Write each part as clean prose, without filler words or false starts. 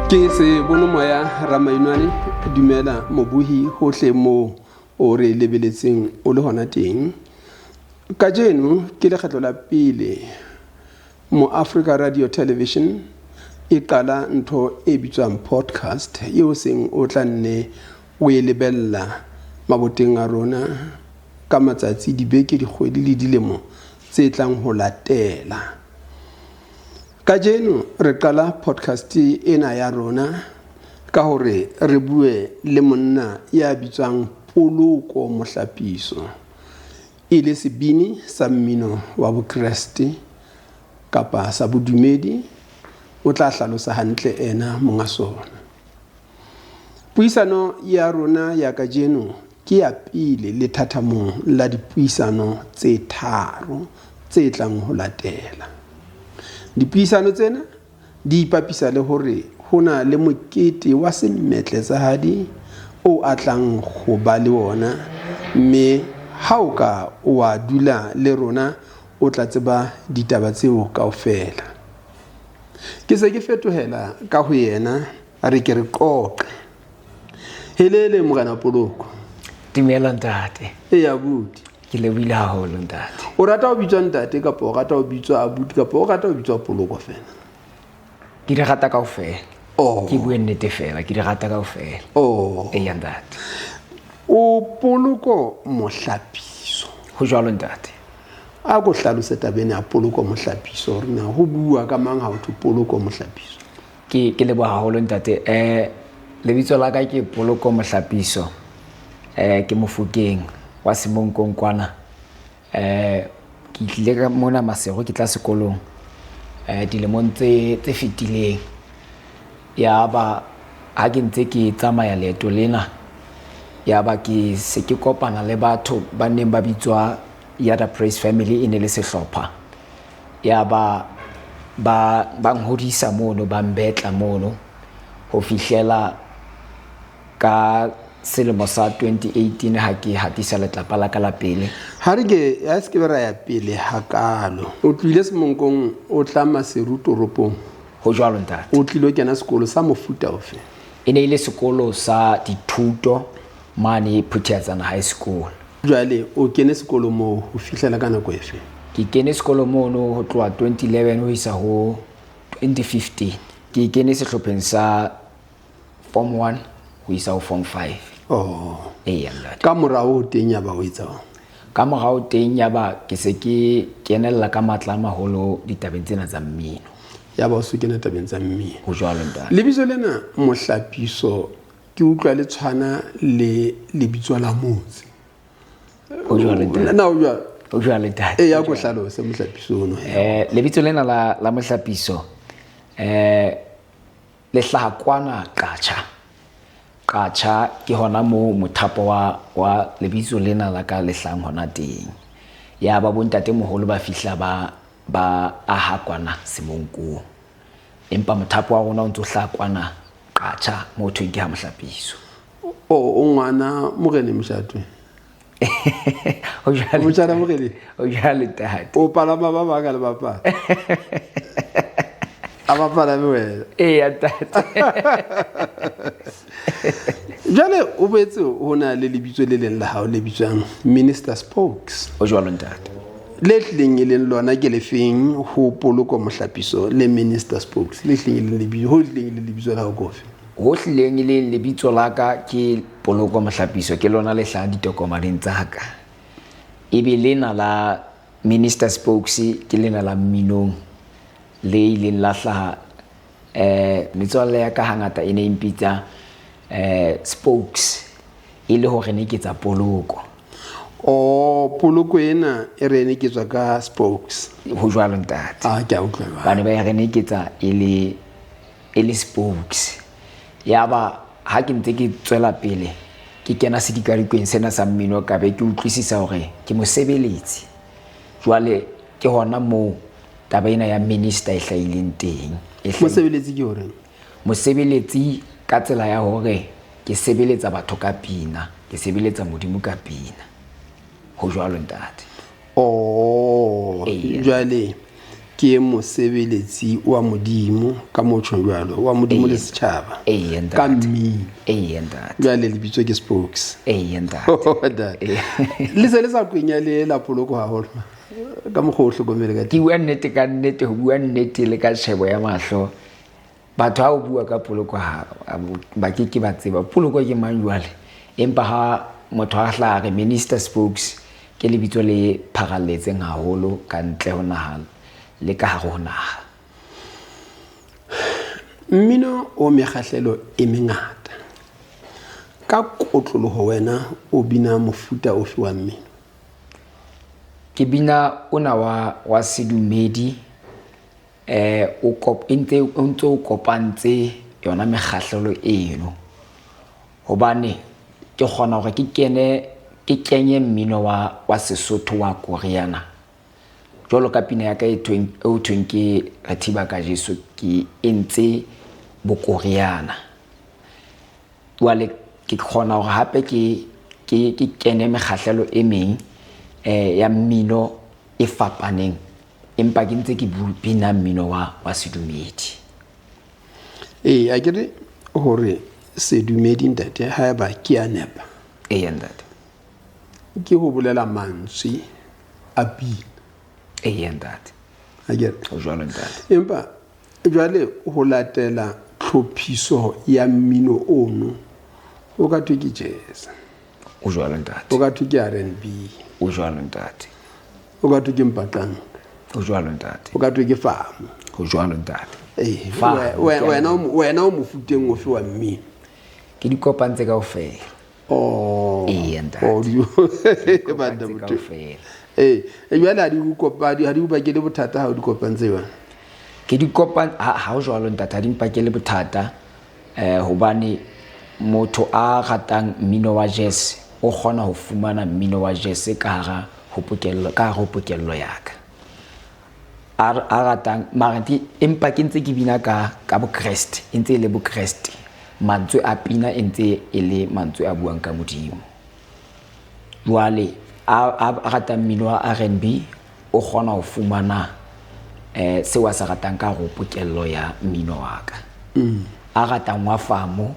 Ke se bonomoya Ramainwane, dumela mobohi hohle moo o re lebeletseng o le hona teng. Kajeno ke lekgetlo la pele Moafrika Radio Television e qala ntho e bitswang podcast eo seng o tla nne o e lebella maboteng a rona ka matsatsi, dibeke, dikgwedi le dilemo tse tlang ho latela. Kajeno re qala podcast ena ya rona ka hore re bue le monna ya bitswang Poloko Mohlapiso, e le sebini sa mmino wa Bokreste kapa sa bodumedi, o tla hlalosa hantle ena monga sona. Puisano ya rona ya kajeno ke ya pele lethathamong la dipuisano tse tharo tse tlang ho latela. Dipuisano tsena di ipapisa le hore ho na le mokete wa semetletsahadi o a tlang ho ba le ona, mme ha o ka wa dula le rona o tla tseba ditaba tseo kaofela. Ke se ke fetohela ka ho yena, re ke re qoqe. Helele Morena Poloko. Dumela ntate. Ee abuti. Ke lebohile haholo ntate. O rata ho bitswa ntate kapa o rata ho bitswa abuti kapa o rata ho bitswa Poloko fela? Ke di rata kaofela. Oh. Ke bue nnete fela, ke di rata kaofela. Oh. Eya ntate. O Poloko Mohlapiso. Ho jwalo ntate. A ko hlalose taba ena ya Poloko Mohlapiso, hore na ho bua ka mang ha ho thwe Poloko Mohlapiso. Ke ke leboha haholo ntate. Lebitso la ka ke Poloko Mohlapiso. Ke Mofokeng wa Semonkong kwana. Ke tlile ka mona Maseru, ke tla sekolong dilemong tse tse fetileng. Ya ba ha ke ntse ke tsamaya leeto lena, ya ba ke se ke kopana le batho ba neng ba bitswa Yada Praise Family, e ne le sehlopha. Ya ba ba ba nhodisa mono, ba mbetla mono ho fihlela ka selemo sa 2018 ha ke hatisa letlapa la ka la pele. Ha re ke ya se ke be ra ya pele hakalo. O tlohile Semonkong o tla Maseru toropong. Ho jwalo ntate. O tlilo kena sekolo sa mofuta ofe? E ne e le sekolo sa dithuto mane Phuthiatsana High School. Jwale o kene sekolo moo ho fihlela ka nako efe? Ke kene sekolo mono ho tloha 2011 ho isa ho 2015. Ke kene sehlopheng sa form 1 ho isa ho form 5. Oh. Eya ntate. Ka morao ho teng ya ba o etsang? Ka morao teng ya ba ke se ke kenella ka matla a maholo ditabeng tsena tsa mmino. Ya ba o se kena tabeng tsa mmino. Ho jwalo ntate. Lebitso lena Mohlapiso ke utlwa le tshwana le lebitso la motse. Ho jwalo ntate. Na o jwalo? Ho jwalo ntate. Eya ko hlalose Mohlapiso ono. Lebitso lena la Mohlapiso le hlaha kwana Qacha. Qacha ke hona moo mothapo wa lebitso lena la ka le hlahang hona teng. Ya ba bontate moholo ba fihla ba ba aha kwana Semonkong. Empa mothapo wa rona o ntso hlaha kwana Qacha moo thweng ke ha Mohlapiso. O ngwana Morena Moshatwe. Ho jwalo. Motjhana Morena. Ho jwalo ntate. O palama ba bang ka le bapala. A bapala le wena. Eya ntate. Jwale o boetse ho na le lebitso le leng la hao le bitswang Minister Spokes. Ho jwalo ntate. Le hlileng e leng lona ke lefeng ho Poloko Mohlapiso le Minister Spokes? Le hlileng e leng lebitso, ho hlileng e leng lebitso la hao ke ofe? Ho hlileng e leng lebitso la ka ke Poloko Mohlapiso, ke lona le hlahang ditokomaneng tsa ka. Ebe lena la Minister Spokes ke lena la mminong le ileng la hlaha metswalle ya ka hangata e ne e mpitsa Spokes e le hore ne ke tsa poloko. Oh, poloko ena e re ne ke tswa ka Spokes. Ho jwalo ntate. Ah, ke a utlwa jwale. Bane ba e re ne ke tsa e le Spokes. Ya ba ha ke ntse ke tswela pele ke kena sedikadikweng sena sa mmino ka be ke utlwisisa hore ke mosebeletsi. Jwale ke hona moo taba ena ya minister e hlahileng teng. Mosebeletsi ke hore? Mosebeletsi ka tsela ya hore ke sebeletsa batho ka pina, ke sebeletsa Modimo ka pina. Ho jwalo ntate. Oh, Eya. jwale Ke mosebeletsi wa Modimo ka mo tjhong jwalo, wa Modimo le setjhaba. Ee, ntate. Ka mmino. Ee, ntate. Jwale lebitso ke Spokes. Ee, ntate. Oh, ntate. Le se le sa kwenya le la poloko haholo. Ka mokgwa o hlokomele ka Ke teng. bua nnete ka nnete, ho bua nnete le ka tjhebo ya mahlo. Batho ha o bua ka poloko ha ba ke ke ba tseba poloko ke mang jwale. Empa ha motho a hlaha re Minister Spokes ke lebitso le pharalletseng haholo ka ntle ho naha le ka hare ho naha. Mmino o mekgahlelo e mengata. Ka kotloloho wena o bina mofuta ofe wa mmino? Ke bina ona wa sedumedi, o kop, e ntse, o ntse o kopantse yona mekgahlelo eno. Hobane ke kgona hore ke kene, ke kenye mmino wa Sesotho wa Koreana. Jwalo ka pina ya ka e thweng, e ho thweng ke Re Thiba Ka Jesu, ke entse Bokoreana. Jwale ke kgona hore hape ke kene mekgahlelo e meng ya mmino e fapaneng, empa ke ntse ke bina mmino wa sedumedi. Ee, a ke re hore sedumedi ntate, haeba ke a nepa. Ee, ntate. Ke ho bolela mantswe a pina. Ee, ntate. A ke re? Ho jwalo, ntate. Empa jwale ho latela tlhophiso ya mmino ono, o ka thwe ke jazz. O jwalo, ntate. O ka thwe ke R&B. O jwalo, ntate. O ka thwe ke mpaqang. O jwalo, ntate. O ka thwe ke famo. O jwalo, ntate. Ee, Famo, ke a wena o mofuteng ofe wa mmino? Ke di kopantse kaofela. Oh. Ee, ntate. Oh, di- Ke di Banna kopantse motho. kaofela. Ee, jwale ha di o kopa, ha di o bakele bothata ha o di kopantse jwang? Ke di kopan-, ha, ha o jwalo, ntate, ha di mpakele bothata, hobane motho a ratang mmino wa jazz o kgona ho fumana mmino wa jazz ka hara ho pokello, ka hara ho pokello ya ka. A ratang, mara ke, empa ke ntse ke bina ka Bokreste, e ntse e le Bokreste. Mantswe a pina e ntse e le mantswe a buang ka Modimo. Jwale a ratang mmino wa R&B o kgona ho fumana seo a se ratang ka hare ho pokello ya mmino wa ka. A ratang wa famo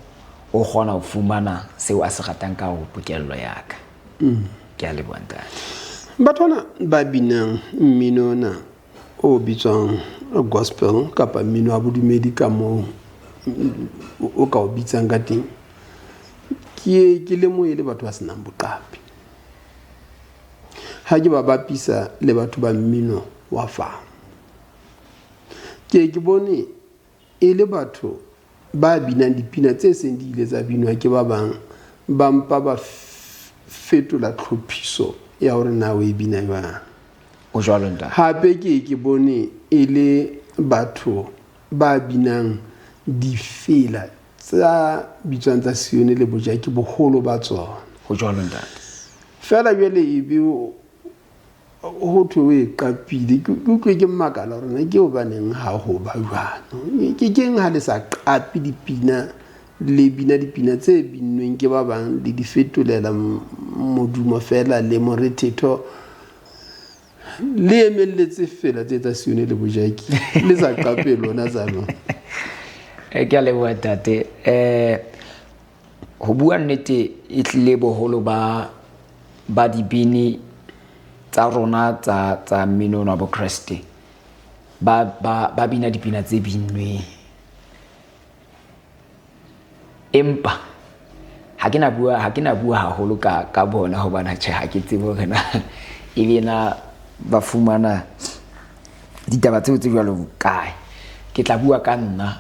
o kgona ho fumana seo a se ratang ka hare ho pokello ya ka. Ke a leboha, ntate. Batho bana ba binang mmino ona o bitswang gospel kapa mmino wa bodumedi ka moo o ka o bitsang ka teng, ke lemohe le batho ba senang boqapi. Ha ke ba bapisa le batho ba mmino wa famo, ke bone e le batho ba binang dipina tse seng di ile tsa binwa ke ba bang, ba mpa ba fetola tlhophiso ya hore na o e bina jwang. O jwalo, ntate. Hape ke bone e le batho ba binang difela tsa bitswang tsa Sione le Bojaki boholo ba tsona. Ho jwalo, ntate. Feela jwale e be ho thwe o e qapile, ke utlwe ke makala hore na ke hobaneng ha ho ba jwalo. Ke keng ha le sa qape dipina, le bina dipina tse binnweng ke ba bang, le di fetolela modumo feela le morethetho, le emelletse fela tse tsa Sione le Bojaki, le sa qape lona tsa lona. Ke a leboha, ntate. Ho bua nnete, e tlile boholo ba dibini tsa rona tsa mmino wa Bokreste ba bina dipina tse binnweng. Empa ha ke na bua, ha ke na bua haholo ka bona hobane tjhe, ha ke tsebe hore na ebe na ba fumana ditaba tseo tse jwalo kae. Ke tla bua ka nna.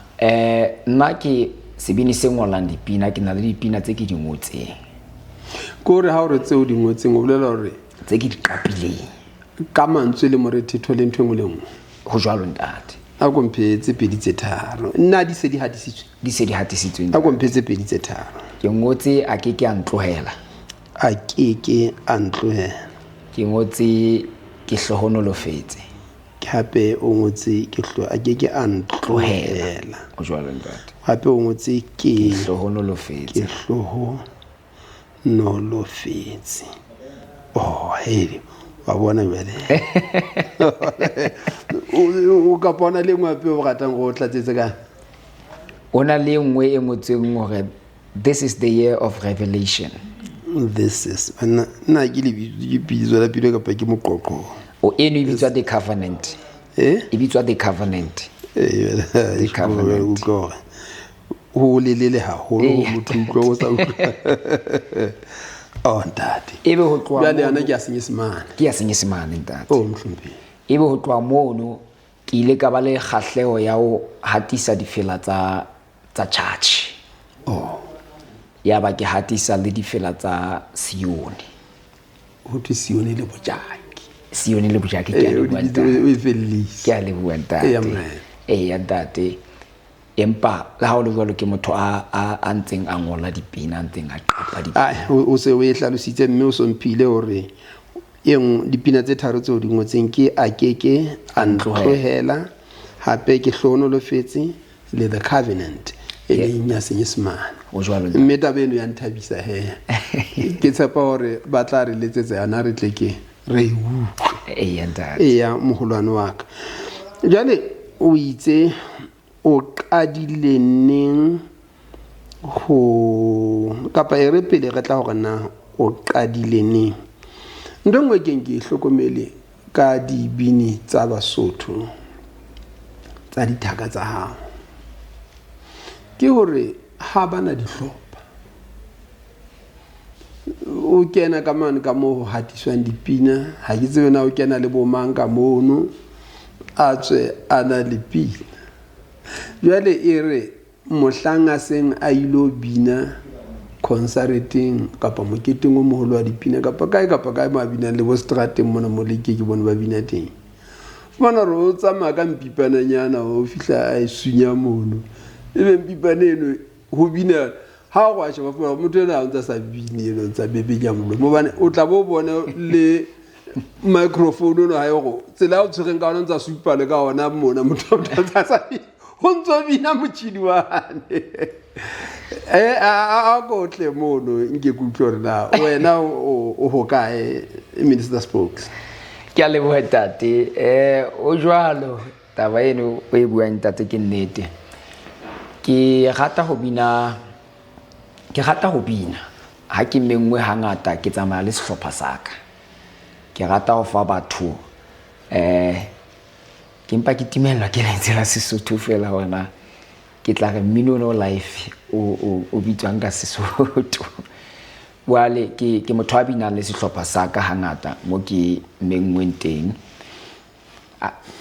Nna ke sebini se ngolang dipina, ke na le dipina tse ke di ngotseng. Ke hore ha o re tseo di ngotseng, o bolela hore tse ke di qapileng ka mantswe le morethetho le ntho e nngwe le nngwe. Ho jwalo, ntate. A ko mphe tse pedi tse tharo. Nna di se di hatisitswe? Di se di hatisitswe, A ko mphe tse pedi tse tharo. Ke ngotse a ke ke a ntlohela. A ke ke a ntlohela. Ke ngotse ke hlohonolofetse. Ke hape o ngotse ke hlo, a ke ke a ntlohela. Ho jwalo, ntate. Hape o ngotse ke Ke hlohonolofetse. Ke hlohonolofetse. Oh, hele. Wa bona jwale. O kapa ona le nngwe hape o ratang gore o tlatsetse ka? O na le nngwe e ngotsweng hore this is the year of revelation. This is banna nna ke lebitso ke pitso la pilo kapa ke moqoqo. O eno e bitswa the covenant. Eh? E bitswa the covenant. Eh, The covenant. utlwa hore ho lelele haholo Ee. motho utlwa o sa utlwa. Oh ntate. Ebe ho tloha Jwale yona mono- ke ya Senyesemane. Ke ya Senyesemane ntate. Oh mohlomphehi. Ebe ho tloha mono ke ile ka ba le kgahleho ya ho hatisa difela tsa tsa church. Oh. Ya ba ke hatisa le difela tsa Sione. Ho thwe Sione le bojaki. Sione le bojaki ke a Eh, o leboha di bitse- ntate. o e fellise. Ke a leboha ntate. Eya, morena. Eya ntate. Empa le ha o le jwalo ke motho a a a ntseng a ngola dipina, a ntseng a qapa dipina. Ai, o se o e hlalositse mme o somphile hore e nngwe dipina tse tharo tseo di ngotseng ke a keke a ntlohela, hape ke hlohonolofetse le the covenant e leng ya Senyesemane. O jwalo ntate. Mme taba eno ya nthabisa he. Ke tshepa hore ba tla re letsetsa yona re tle ke re e utlwe. Eya ntate. Eya moholwane wa ka. Jwale o itse o qadile neng ho kapa e re pele re tla hore na o qadile neng. Ntho e nngwe ke ke e hlokomele ka dibini tsa Basotho tsa dithaka tsa hao ke hore ha bana dihlopha. O kena ka mane ka moo ho hatiswang dipina, ha ke tsebe na o kena le bo mang ka mono, a tswe a na le pina. Jwale e re mohlang a seng a ilo bina concerteng kapa moketeng o moholo wa dipina kapa kae kapa kae mo a binang le bo strateng mona mo le ke ke bone ba bina teng. Fumana hore o tsamaya ka mpipananyana o fihla a e sunya mono. Ebe mpipane eno ho bina ha o a sheba fumana motho ena ha o ntsa sa bine eno o ntsa bebenya molomo hobane o tla bo bone le microphone ono hae hore tsela ya o tshwereng ka ona o ntsa supa le ka ona mona motho o ntsa sa bine. Ho ntso bina motjhini wane. Eh, a ko tle mono nke ke utlwe hore na wena o hokae Minister Spokes. Ke a leboha ntate. O jwalo taba eno o e buang ntate ke nnete. Ke rata ho bina, ke rata ho bina. Ha ke menngwe hangata ke tsamaya le sehlopha sa ka. Ke rata ho fa batho ke mpa ke timellwa ke lentswe la Sesotho fela hore na ke tla re mmino ono live o bitswang ka Sesotho. Jwale ke motho a binang le sehlopha sa ka hangata mo ke menngweng teng.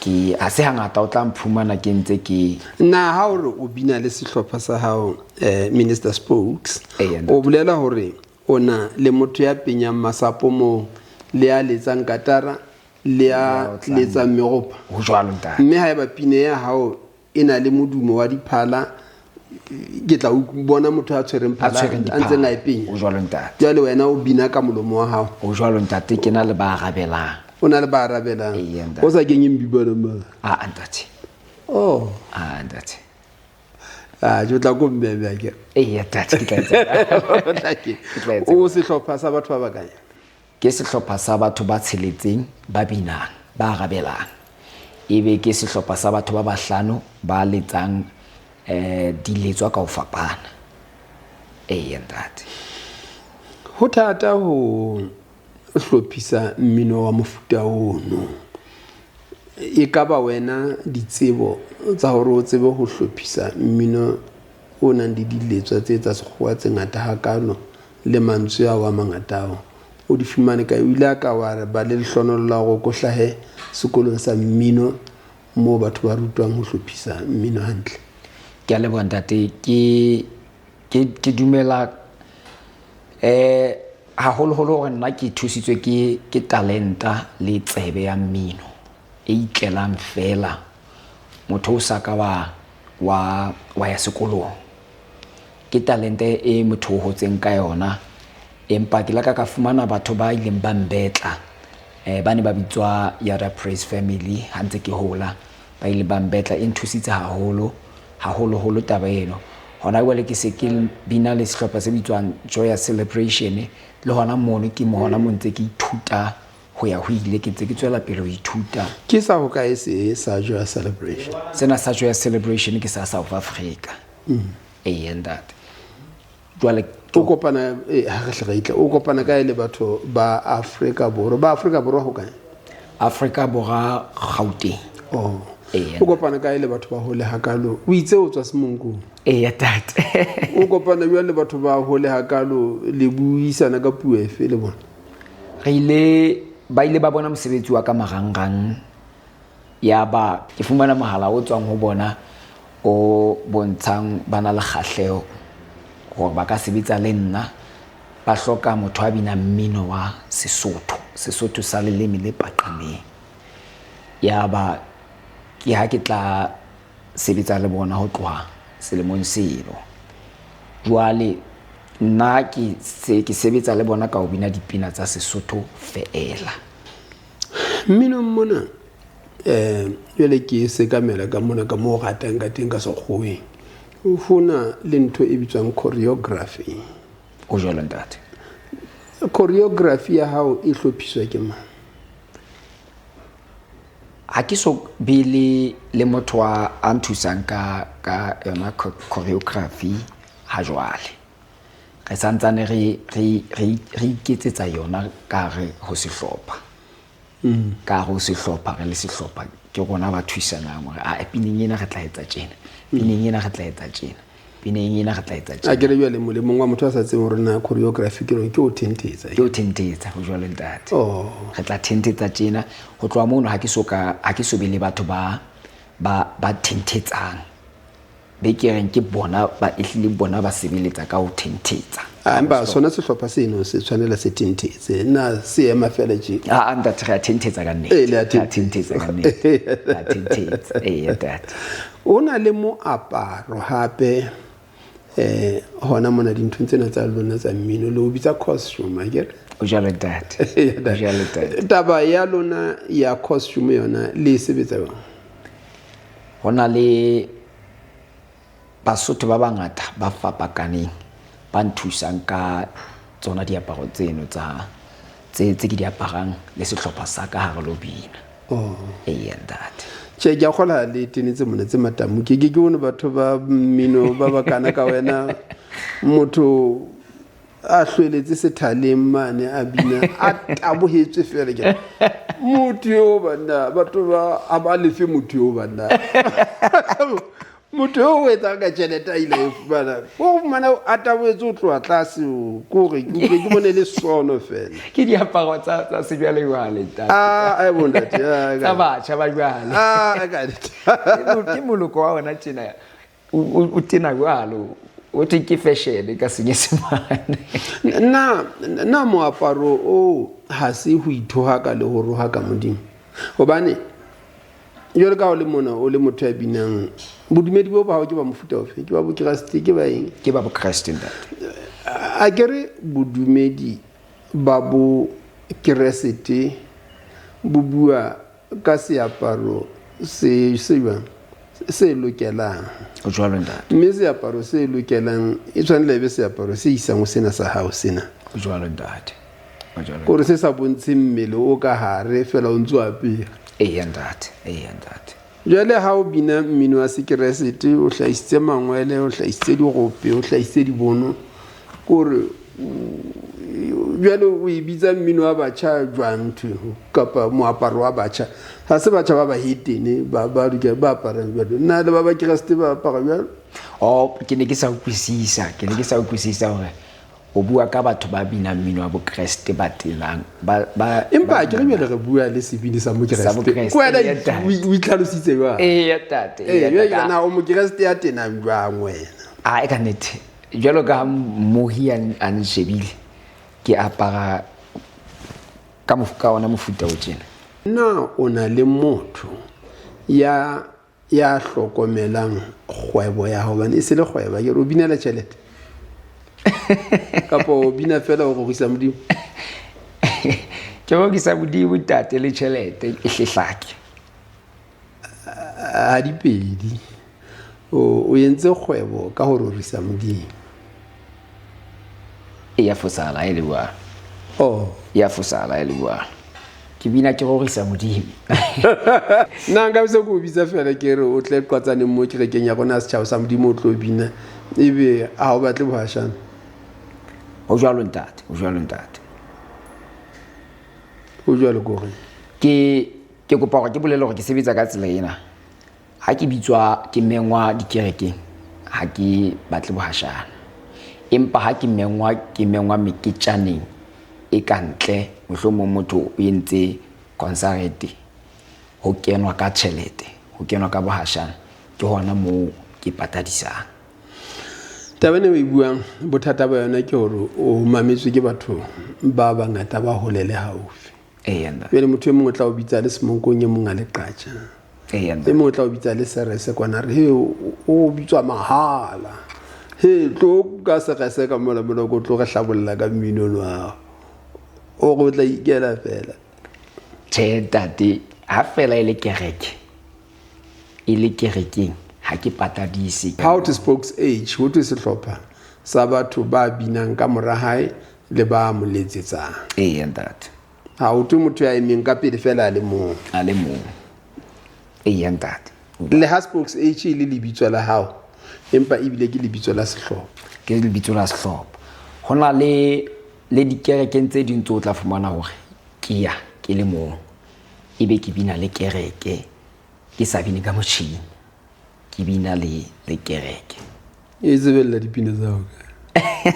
Ke ha se hangata o tla mphumana ke ntse ke Na ha o re o bina le sehlopha sa hao Minister Spokes, Eya, ntate. o bolela hore o na le motho ya penyang masapo moo le ya letsang katara le ya letsang meropa. Ho jwalo ntate. Mme haeba pina ya hao e na le modumo wa diphala, ke tla bona motho a tshwereng A phala tshwereng a ntseng a e diphala. penya. Ho jwalo ntate. Jwale wena o bina ka molomo wa hao. Ho jwalo ntate, ke na le ba arabelang. O na le ba arabelang. Eya, ntate. O sa kenye mbibana ma. Ah, ntate. Oh. Ah, ntate. Ah, ke tla ko mmeme akere. Eya, ntate, ke tla etsa. O tla ke. Ke tla etsa. O sehlopha sa batho ba bakae? Ke sehlopha sa batho ba tsheletseng ba binang, ba arabelang. Ebe ke sehlopha sa batho ba bahlano ba letsang diletswa ka ho fapana. Eya, ntate. Ho thata ho hlophisa mmino wa mofuta ono. E ka ba wena ditsebo tsa hore o tsebe ho hlophisa mmino o nang le diletswa tse tsa sekgowa tse ngata hakalo le mantswe ao a mangata ao o di fumane kae? O ile a ka wa re ba le lehlohonolo la hore o ko hlahe sekolong sa mmino moo batho ba rutwang ho hlophisa mmino hantle. Ke a leboha ntate. Ke dumela haholoholo hore nna ke thusitswe ke talenta le tsebe ya mmino e itlelang fela. Motho o sa ka wa ya sekolong. Ke talente e motho o hotseng ka yona. Empa ke la ka fumana batho ba ileng ba mbetla. Ba ne ba bitswa Yada Praise Family ha ntse ke hola. Ba ile ba mbetla, e nthusitse haholo, haholoholo taba eno. Hona jwale ke se ke bina le sehlopha se bitswang Joyous Celebration, le hona mono ke mo hona mo ntse ke ithuta ho ya ho ile, ke ntse ke tswela pele ho ithuta. Ke sa hokae se sa Joyous Celebration? Sena sa Joyous Celebration ke sa South Africa. Ee ntate. Jwale o kopana ha re hle re itle, o kopana kae le batho ba Afrika Borwa? Ba Afrika Borwa ho kae? Afrika Borwa, Gauteng. Oh. Ee. O kopana kae le batho ba hole hakalo? O itse o tswa Semonkong. Ee tate. O kopana jwang le batho ba hole hakalo, le buisana ka puo efe le bona? Re ile ba ile ba bona mosebetsi wa ka marangrang, ya ba ke fumana mohala o tswang ho bona o bontshang ba na le kgahleho hore ba ka sebetsa le nna. Ba hloka motho a binang mmino wa Sesotho, Sesotho sa leleme le paqameng. Ya ba ke ha ke tla sebetsa le bona ho tloha selemong seno. Jwale nna ke se ke sebetsa le bona ka ho bina dipina tsa Sesotho feela. Mminong mona jwale ke sekamela ka mona ka moo o ratang ka teng ka sekgoweng, ho na le ntho e bitswang choreography. O jwalo ntate. Choreography ya hao e hlophiswa ke mang? Ha ke so be le motho a nthusang ka yona choreography ha jwale. Re santsane re iketsetsa yona ka hare ho sehlopha. Ka hare ho sehlopha, re le sehlopha ke rona ba thusanang hore a pineng ena re tla etsa tjena, pineng ena re tla etsa tjena, pineng ena re tla etsa tjena. A ke re jwale molemong wa motho a sa tsebeng hore na choreography ke reng, ke o thentetsa. Ke o thentetsa, ho jwalo ntate. Oh. Re tla thentetsa tjena. Ho tloha mono ha ke so ka, ha ke so be le batho ba thentetsang. Be ke reng ke bona ba ehlile bona ba sebeletsa ka ho thentetsa. A empa sona sehlopha seno se tshwanela se thentetse. Na se ema fela tje? A ntate, re a thentetsa ka nnete. Ee, le a Re a thentetsa ka nnete. Re a thentetsa. Ee, ntate. O na le moaparo hape, hona mona dinthong tsena tsa lona tsa mmino, le o bitsa costume, akere? O jwalo ntate. Ee, O jwalo ntate. Taba ya lona ya costume yona le e sebetsa jwang? Ho na le Basotho ba bangata ba fapakaneng ba nthusang ka tsona diaparo tseno tsa tse ke di aparang le sehlopha sa ka hare lo bina. Oh. Ee ntate. Tjhe, ke a kgolwa le tenetse mona tse matamu. Ke ke bone batho ba mmino ba bakana ka wena, motho a hlweletse sethaleng mane a bina a tabohetswe fela ke motho eo banna, batho ba a ba lefe motho eo banna. Motho eo o etsang ka tjhelete a ile a e fumana, o fumana a tabohetse ho tloha tlase, ke hore ke utlwe ke bone le sono fela. Ke diaparo tsa sejwalejwale, ntate. Ah, ai bo ntate, ah, Tsa batjha ba jwale. Ah, ka ntate. Ke moloko wa ona tjena. O tena jwalo. O thwe ke fashion ka Senyesemane. Na moaparo o ha se ho ithohaka le ho rohaka Modimo? Hobane jwale ka o le mona o le motho ya binang, bodumedi bo ba hao ke ba mofuta ofe? Ke ba Bokreste, ke ba eng? Ke ba Bokreste ntate. A ke re bodumedi ba Bokeresete bo bua ka seaparo se jwang? Se lokelang. O jwalo ntate. Mme seaparo se lokelang e tshwanela e be seaparo se isang ho sena sa hao sena. O jwalo ntate. O jwalo. Kore se sa bontshe mmele o ka hare fela o ntse o apere. Eya ntate, eya ntate. Jwale ha o bina mmino wa Sekeresete, o hlahisitse mangwele, o hlahisitse dirope, o hlahisitse dibono, kore jwale o e bitsa mmino wa batjha jwang ntho eo, kapa moaparo wa batjha? Ha se batjha ba bahetene ba lokela ba aparang jwalo, na le ba Bakeresete ba apara jwalo? Oh, ke ne ke sa utlwisisa, ke ne ke sa utlwisisa hore o bua ka batho ba binang mmino wa Bokreste ba tenang, ba Empa ke re jwale re bua le sebini sa Mokreste. Sa Mokreste, Ke wena eya, ntate. o itlhalositse jwang? Eya, ntate, Ee, eya, jwale ntate. na o Mokreste ya tenang jwang wena? Ah, e ka nnete. Jwalo ka ha mmohi a nshebile, ke apara ka ona mofuta o tjena. Na o na le motho ya hlokomelang kgwebo ya hao? Hobane e se le kgwebo, akere o binela tjhelete? Kapa o bina fela o rorisa Modimo? Ke rorisa Modimo ntate, le tjhelete e hlehlake. A di pedi. O entse kgwebo ka ho rorisa Modimo. E ya fosahala e le jwalo. Oh. E ya fosahala e le jwalo. Ke bina ke rorisa Modimo. Nna nka se ko bitsa fela ke re o tle qwatsaneng mo kerekeng ya rona ya setjhaba sa Modimo o tlo bina, ebe ha o batle bohashana. Ho jwalo ntate, ho jwalo ntate. Ho jwalo ko reng? Ke ke kopa hore ke bolele hore ke sebetsa ka tsela ena. Ha ke bitswa ke mengwa dikerekeng, ha ke batle bohashana. Empa ha ke mengwa ke mengwa meketjaneng e ka ntle, mohlomong motho o entse konsarete, ho kenwa ka tjhelete, ho kenwa ka bohashana, ke hona moo ke patadisang. Taba ena o e buang, bothata ba yona ke hore o mametswe ke batho ba bangata ba hole le haufi. Eya ntate. Jwale motho e mong o tla o bitsa le Semonkong, e mong a le Qacha. Eya ntate. E mong o tla o bitsa le Serese kwana, re he o bitswa mahala. He tlo ka Serese ka mola mola ko tlo re hlabolla ka mmino ono wa hao. O re o tla ikela fela. Tjhe ntate, ha fela e le kereke, e le kerekeng ha ke patadise. How to Spokes Age, ho thwe sehlopha sa batho ba binang ka mora hae le ba mo letsetsang. Eya ntate. Ha ho thwe motho ya emeng ka pele fela a le mong. A le mong. Eya ntate. Le ha Spokes Age e le lebitso la hao, empa ebile ke lebitso la sehlopha. Ke lebitso la sehlopha. Ho na le le dikerekeng tse ding tse o tla fumana hore ke ya ke le mong, ebe ke bina le kereke, ke sa bine ka motjhini, ke bina le le kereke. E tsebella dipina tsa hao kae?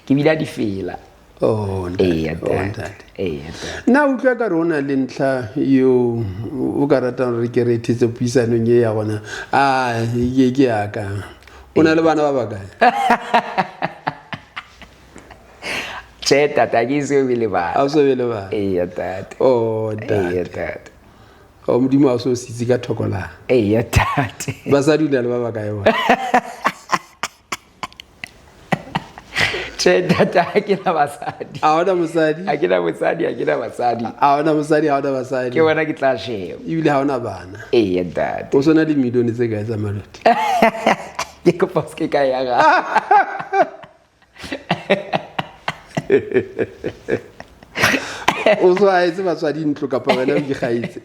Ke bina difela. Oh, ntate. Eya, Oh, ntate. ntate. Eya, ntate. Nna utlwa ka re o na le ntlha eo o ka ratang hore ke re thetse puisanong e ya rona. A ke ke ya ka. O na le bana ba bakae? Tjhe, ntate, ha ke eso be le bana. Ha o so be le bana? Eya, ntate. Oh, ntate. Eya, ntate. O Modimo ha o so sitse ka thoko la. Eya, ntate. Basadi o na le ba bakae bona? Tjhe, ntate, ha ke na basadi. Ha hona mosadi? Ha ke na mosadi, ha ke na basadi. Ha hona mosadi, ha hona basadi. Ke bona ke tla sheba. Ebile ha hona bana. Eya, ntate. O sona le milione tse kae tsa malote? Ke kopa o se ke ka ya ga. O so haetse batswadi ntlo kapa wena o ikgaetse?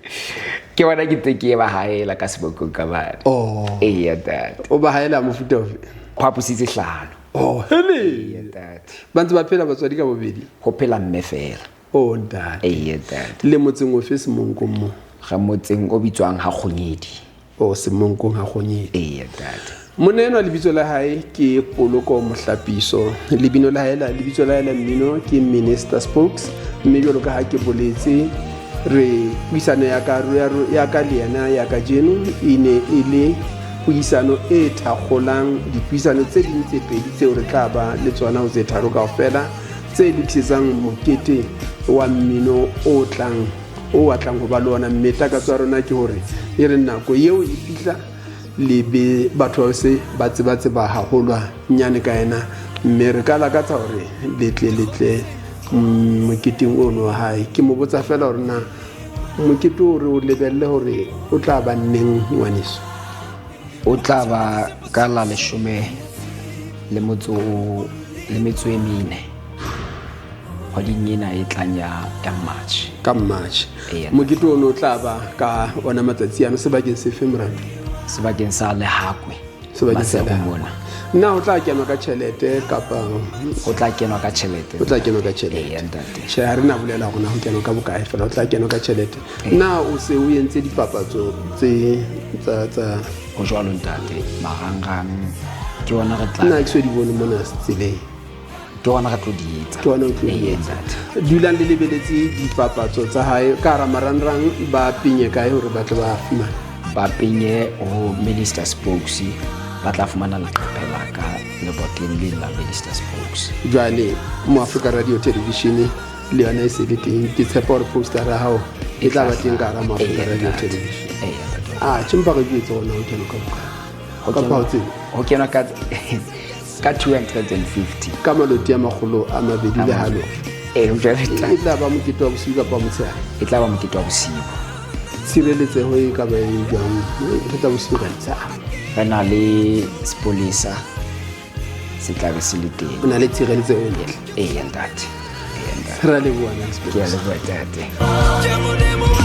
Ke bona ke tse ke ba haela ka sebokong ka bana. Oh. Eya, ntate. O ba haela mofuta ofe? Phaphosi tse hlano. Oh, hele. Eya, ntate. Ba ntse ba phela batswadi ka bobedi? Ho phela mme fela. Oh, ntate. Eya, ntate. Le motseng ofe Semonkong mo? Re motseng o bitswang ha Kgonyedi. Oh, Semonkong ha Kgonyedi. Eya, ntate. Monna enwa lebitso la hae ke Poloko Mohlapiso. Lebino la hae la lebitso la hae la mmino ke Minister Spokes, mme jwalo ka ha ke boletse re puisano ya ka ya ka le yena ya kajeno e ne e le puisano e thakgolang dipuisano tse ding tse pedi tseo re tla ba le tsona ho tse tharo kaofela tse lokisetsang mokete wa mmino o tlang o batlang ho ba le ona. Mme takatso ya rona ke hore e re nako eo e fihla le be batho ba se ba tseba tseba haholwanyane ka yena, mme re ka lakatsa hore le tle le tle moketeng ono wa hae. Ke mo botsa fela hore na mokete o re o lebelle hore o tla ba neng ngwaneso? O tla ba ka la leshome le motso le metso e mene kgweding ena e tlang ya ya March. Ka March. Eya. Mokete ono o tla ba ka ona matsatsi ano sebakeng sefe morati? Sebakeng sa Lehakwe. Sebakeng sa Maseru Lehakwe. mona. Na o tla kenwa ka tjhelete kapa O tla kenwa ka tjhelete? O tla kenwa ka tjhelete. Eya, ntate. Tjhe, ha re na bolela hore na ho kenwa ka bokae fela, o tla kenwa ka tjhelete. Na o se o entse dipapatso tse tsa tsa Ho jwalo ntate, marangrang ke ona re tla. Nna ke so di bone mona tseleng. Ke ona re tlo di etsa. Ke ona o tlo di Eya, etsa. ntate. Dulang le lebeletse dipapatso tsa hae ka hara marangrang, ba penye kae hore ba tle ba fumane? Ba penye ho Minister Spokes, ba tla fumana leqephe la ka leboteng le la Minister Spokes. Jwale mo Africa Radio Television le yona e se le teng, ke tshepa hore poster ya hao e tla ba teng ka hara mo Africa Eya, Radio ntate. Television. Eya, ntate. Ah, tjhe, mpa re jwetse hore na ho kenwa ka bokae. Ho Kapa kenwa ha o tsebe? Ho kenwa ka ka 250. Ka maloti a makgolo a mabedi le halofo. Eh, ho jwale ntate. E tla ba mokete wa bosiu kapa motshehare? E tla ba mokete wa bosiu. Tshireletseho e ka ba e jwang? Ntho tsa bosiu ka di tshaba. Re na le sepolesa se tla be se le teng. O na le tshireletseho e ntle. Eya, ntate. Eya, ntate. Ra leboha. Ke a leboha, ntate.